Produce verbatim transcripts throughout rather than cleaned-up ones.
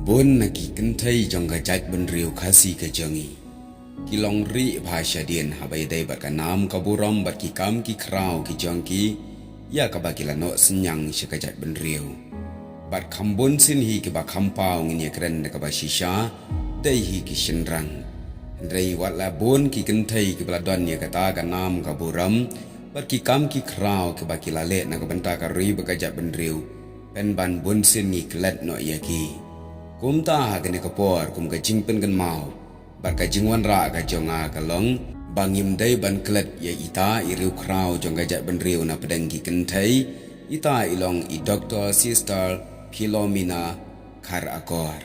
Bun na ki kynthei jong ka jaitbynriew Khasi ka jong ngi ki long rieh bha shadien haba ïadei bad ka nam ka burom bad ki kam ki khraw ki jong ki, ïa kaba ki la noh synñiang sha ka jaitbynriew. Bad kham bun sien hi kiba kham paw ngin ïakren da kaba shisha, dei hi ki shynrang. Hynrei wat la bun ki kynthei kiba la don ïa kata ka nam ka burom bad ki kam ki khraw kiba ki la leh na ka bynta ka ri bad ka jaitbynriew, pynban bun sien ngi klet noh ïa ki. Kumta ha kane ka por, kum ka jingpynkynmaw bad ka jingwanrah ka jong nga ka long ba ngim dei ban klet ïa ita i riewkhraw jong ka jaitbynriew na pdeng ki kynthei, ita i long i Doktor Sister Philomena Kharakor.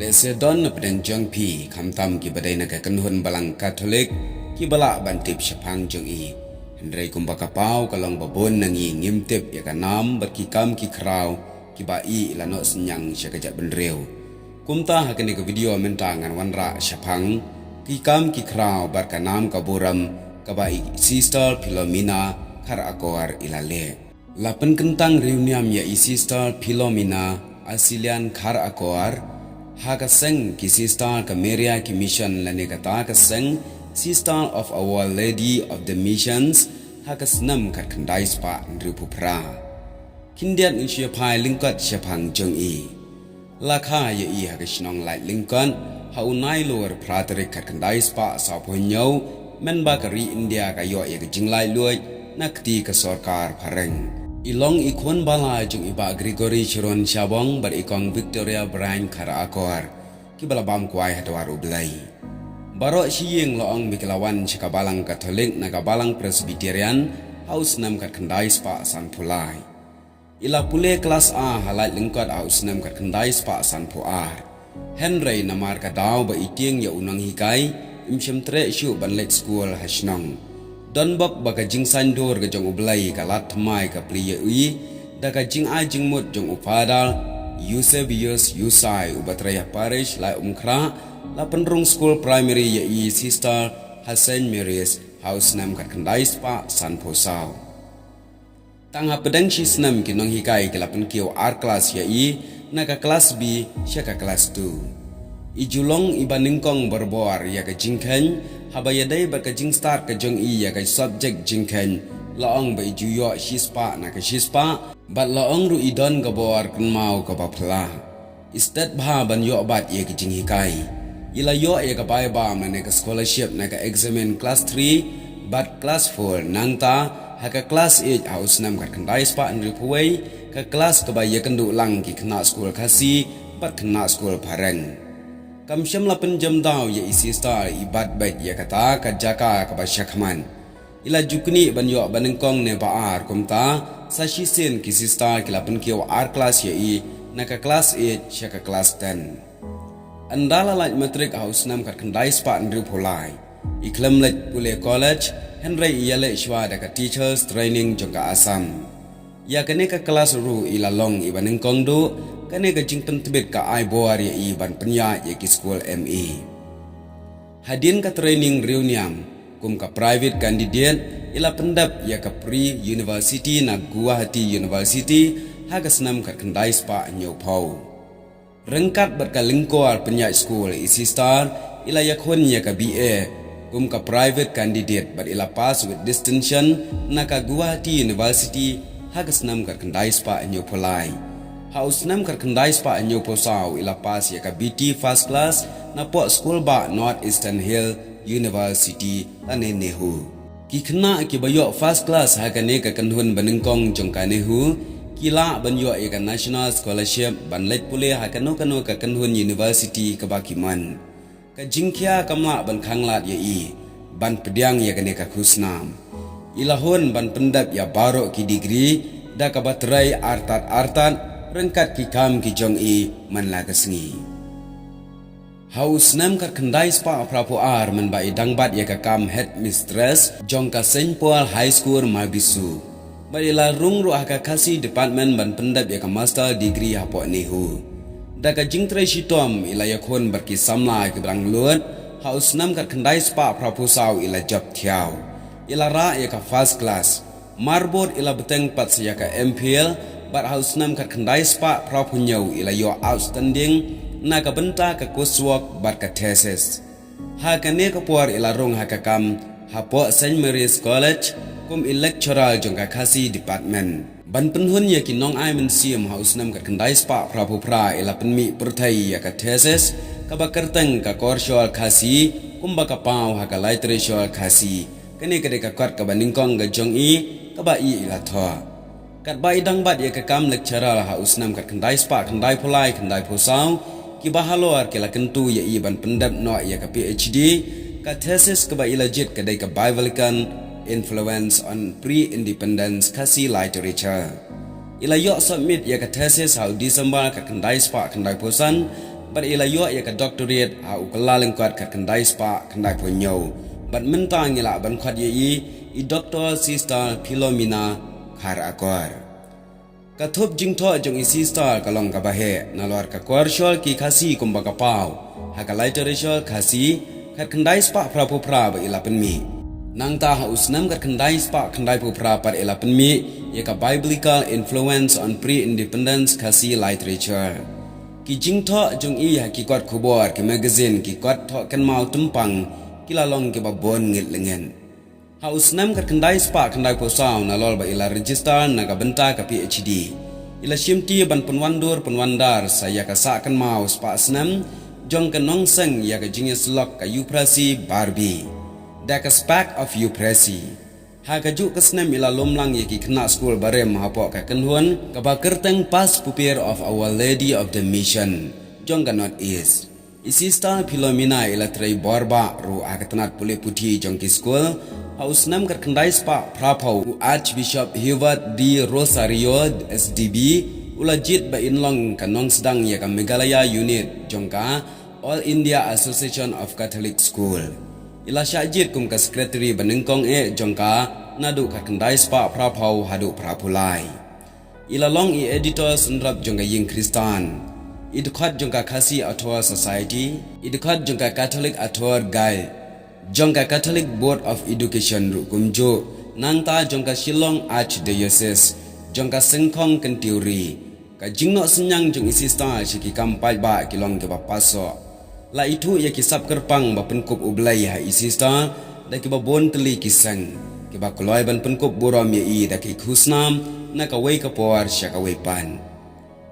Lehse don na pdeng jong phi, khamtam kiba dei na ka kynhun balang Katholik, kiba lah ban tip shaphang jong i. Hynrei kumba ka paw ka long ba bun na ngi ngim tip ïa ka nam bad ki kam ki khraw kiba i la noh synñiang sha ka jaitbynriew. Kumta ha kane ka video mynta ngan wanrah shaphang ki kam ki khraw bad ka nam ka burom kaba i Sister Philomena Kharakor i la leh. La pynkyntang riewniam ïa i Sister Philomena Asilian Kharakor ha ka seng ki sister ka Maria ki Mission lane kata ka seng Sister of Our Lady of the Missions ha ka snem khatkhyndai spah hynriewphew phra. Khyndiat ngi shu ïa phai lyngkot shaphang jong i. La kha ïa i ha ka shnong Laitlyngkot ha u Nailur phra tarik khatkhyndai spah sawphew hynñiew, mynba ka ri India ka ïoh ïa ka jinglaitluid na kti ka sorkar phareng. I long i khun bala jong i Bah Gregory Chiron Shabong bad i Kong Victoria Bryan Kharakor, kiba la bam kwai ha dwar U Blei. Baroh shi ïing la ong ba ki la wan sha ka balang Katholik na ka balang Presbyterian ha u snem khatkhyndai spah sanphew lai. I la pule klas A ha Laitlyngkot ha u snem khatkhyndai spah sanphew ar. Hynrei namar ka daw ba i tieng ïa u nonghikai, im shym treh shuh ban leit skul ha shnong. Donbok ba ka jingsaiñdur ka jong U Blei ka lad thymmai ka plie ïa i, da ka jingai jingmut jong u Father Eusebius Yusai uba trei ha parish Laitumkhrah, la pynrung skul primary ïa i Sister ha Saint Mary's ha u snem khatkhyndai spah sanphew saw. Tang hapdeng shi snem ki nonghikai ki la pynkiew ar klas ïa i, na ka klas B sha ka klas two. I ju long iba nyngkong barabor ïa ka jingkheiñ, haba ïadei bad ka jingstad ka jong i ïa ka subject jingkheiñ, la ong ba i ju ïoh shi spah na ka shi spah, bad la ong ruh i don ka bor kynmaw kaba phylla. I stet bha ban ïoh bat ïa ki jinghikai. I la ïoh ïa ka bai bam lane ka scholarship na ka examine klas three bad klas four, nangta ha ka klas eight ha u snem khatkhyndai spah hynriewphew wei, ka klas kaba ïakynduh lang ki khynnah skul Khasi bad khynnah skul phareng. Kam shym la pynjem daw ïa i Sister, i bat beit ïa kata ka jaka kaba shakhmat. I la ju knieh ban ïoh ba nyngkong ne ba ar, kumta sa shisien ki Sister ki la pynkiew ar klas ïa i, na ka klas eight sha ka klas ten. Ynda la lait matrik ha u snem khatkhyndai spah hynriewphew lai, i khlem leit pule college, hynrei i ïaleh shuwa da ka teachers training jong ka Assam. Ïa kane ka klas ruh i la long iba nyngkong duh, kane ka jingpyntbit ka ai bor ïa i ban pynïaid ïa ki skul M A. Hadien ka training riewniam kum ka private candidate, i la pyndep ïa ka Pre University na Guwahati University ha ka snem khatkhyndai spah hynñiewphew. Ryngkat bad ka lyngkor pynïaid skul, i Sister i la ïakhun ïa ka B A kum ka private candidate bad i la pass with distinction na ka Guwahati University ha ka snem khatkhyndai spah hynñiewphew lai. Ha u snem khatkhyndai spah hynñiewphew saw i la pass ïa ka B T first class napoh skul bah North Eastern Hill University lane NEHU. Ki khynnah kiba ïoh first class ha kane ka kynhun ba nyngkong jong ka NEHU ki lah ban ïoh ïa ka National Scholarship ban leit pule ha kano kano ka kynhun university kaba ki mon. Ka jingkhia kam lah ban khanglad ïa i ban pdiang ïa kane ka khusnam. I la hun ban pyndep ïa baroh ki degree da kaba trei artat artat ryngkat ki kam ki jong i man la ka sngi. Ha u snem khatkhyndai spah phraphew ar, mynba i dang bat ïa ka kam headmistress jong ka Saint Paul High School Mabisu, bad i la rung ruh ha ka Khasi department ban pyndep ïa ka master degree hapoh NEHU. Da ka jingtrei shitom i la ïakhun bad ki samla kiba dang lut. Ha u snem khatkhyndai spah phraphew saw i la jop thiaw. I la rah ïa ka first class. Marbud i la bteng pat sa ïa ka M Phil, bad ha u snem khatkhyndai spah phraphew hynñiew i la ïoh outstanding na ka bynta ka coursework bad ka thesis. Ha kane ka por i la rung ha ka kam hapoh St Mary's College kum i lecturer jong ka Khasi Department. Ban pynhun ïa ki nongai mynsiem, ha u snem khatkhyndai spah phraphew phra i la pynmih pyrthei ïa ka thesis kaba kyrteng Ka Korshol Khasi kumba ka paw ha ka Literature Khasi. Kane ka dei ka kot kaba nyngkong ka jong i kaba i i la thoh. Katba i dang bat ïa ka kam lecturer, ha u snem khatkhyndai spah khyndaiphew lai khyndaiphew saw, kiba halor ki la kyntu ïa i ban pyndep noh ïa ka PhD. Ka thesis kaba i la jied ka dei ka Biblical Influence on Pre-Independence Khasi Literature. I la ïoh submit ïa ka thesis ha u December khatkhyndai spah khyndaiphew san, bad i la ïoh ïa ka doctorate ha u Kyllalyngkot khatkhyndai spah khyndaiphew hynñiew. Bad mynta ngi lah ban khot ïa i, i Doctor Sister Philomena Kharakor. Ka thup jingthoh jong i Sister ka long kaba heh nalor Ka Korshol ki Khasi kumba ka paw ha ka Literature Khasi, khatkhyndai spah phraphew phra ba i la pynmih. Nangta ha u snem khatkhyndai spah khyndaiphew phra pat i la pynmih ïa ka Biblical Influence on Pre-Independence Khasi Literature. Ki jingthoh jong i ha ki kot khubor, ki magazine, ki kot thoh kynmaw tympang ki la long kiba bun ngit lyngit. Ha u snem khatkhyndai spah khyndaiphew saw, nalor ba i la register na ka bynta ka PhD, i la shimti ban pynwandur pynwandar sa ïa ka sah kynmaw spah snem jong ka nongseng ïa ka jingïasyllok ka Euphrasie Barbey da ka Spark of Euphrasie. Ha kajuh ka snem i la lum lang ïa ki khynnah skul barim hapoh ka kynhun kaba kyrteng Past Pupil of Our Lady of the Mission jong ka North East. I Sister Philomena i la trei bor bah ruh ha ka tnat pule puthi jong ki skul. Ha u snem khatkhyndai spah phraphew, u Archbishop Hubert de Rosario, SDB, u la jied ba in long ka nongsdang ïa ka Meghalaya Unit jong ka All India Association of Catholic School. I la shah jied kum ka secretary ba nyngkong eh jong ka naduh khatkhyndai spah phraphew haduh phraphew lai. I la long i editor synrop jong ka Ïing Khristan, i dkhot jong ka Khasi Author Society, i dkhot jong ka Catholic Author Guild, jong ka Catholic Board of Education ruh kumjuh, nangta jong ka Shillong Archdiocese, jong ka Sengkhong Kyntiew Ri. Ka jingnoh synñiang jong i Sister sha ki kam paidbah ki long kiba pasoh. La ithuh ïa ki sap kyrpang ba pynkup U Blei ha i Sister da kiba bun tylli ki seng, kiba kloi ban pynkup burom ïa i da ki khusnam na kawei ka por sha kawei pat.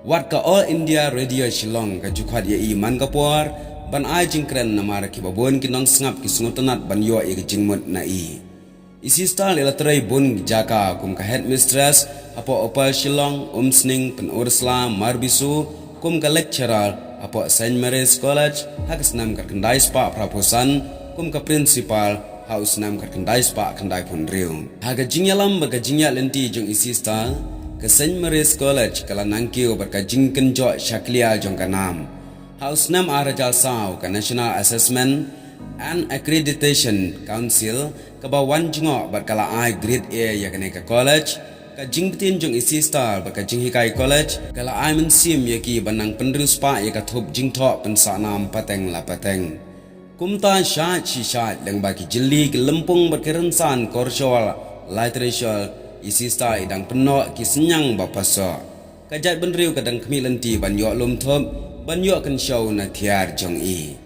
Wat ka All India Radio Shillong ka ju khot ïa i man ka por ban ai jingkren, namar kiba bun ki nongsngap ki sngewtynnat ban ïoh ïa ka jingmut na i. I Sister i la trei bun jaka, kum ka headmistress hapoh Upper Shillong, Umsning, Pynursla, Marbisu, kum ka lecturer hapoh St Mary's College ha ka snem khatkhyndai spah phraphew san, kum ka principal ha u snem khatkhyndai spah khyndaiphew hynriew. Ha ka jingïalam bad ka jingïaid lynti jong i Sister, ka St Mary's College ka la nang kiew bad ka jingkynjoh shaklia jong ka nam. Ha u snem ar hajar saw, ka National Assessment and Accreditation Council kaba wan jngoh bad ka la ai grade A ïa kane ka college. Ka jingbtin jong i Sister bad ka jinghikai college ka la ai mynsiem ïa ki ban nang pynriewspah ïa ka thup jingthoh pynsahnam pateng la pateng. Kumta shait shi shait, lyngba ki jylli, ki lympung bad ki rynsan Korshol Literature, i Sister i dang pynnoh ki synñiang ba pasoh. Ka jaitbynriew ka dang khmih lynti ban ïoh lum thup, ban ïoh kynshew na thiar jong i.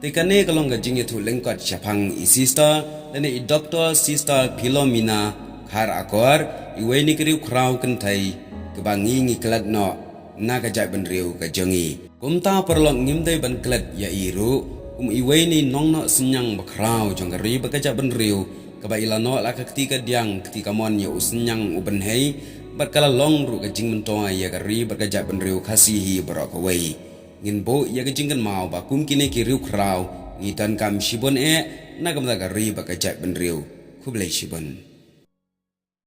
Te kane ka long ka jingïathuh lyngkot shaphang i Sister lane i Doctor Sister Philomena Kharakor, iwei na ki riewkhraw kynthei kiba ngi ngi klet noh na ka jaitbynriew ka jong i. Kumta paralok, ngim dei ban klet ïa i ruh kum iwei na i nongnoh synñiang bakhraw jong ka ri bad ka jaitbynriew, kaba i la noh la ka kti kadiang kti kamon ïa u synñiang u bynhei, bad ka la long ruh ka jingmyntoi ïa ka ri bad ka jaitbynriew Khasi hi baroh kawei. Ngin buh ïa ka jingkynmaw ba kum kine ki riewkhraw ngi donkam shibun eh na ka bynta ka ri bad ka jaitbynriew. Khublei shibun.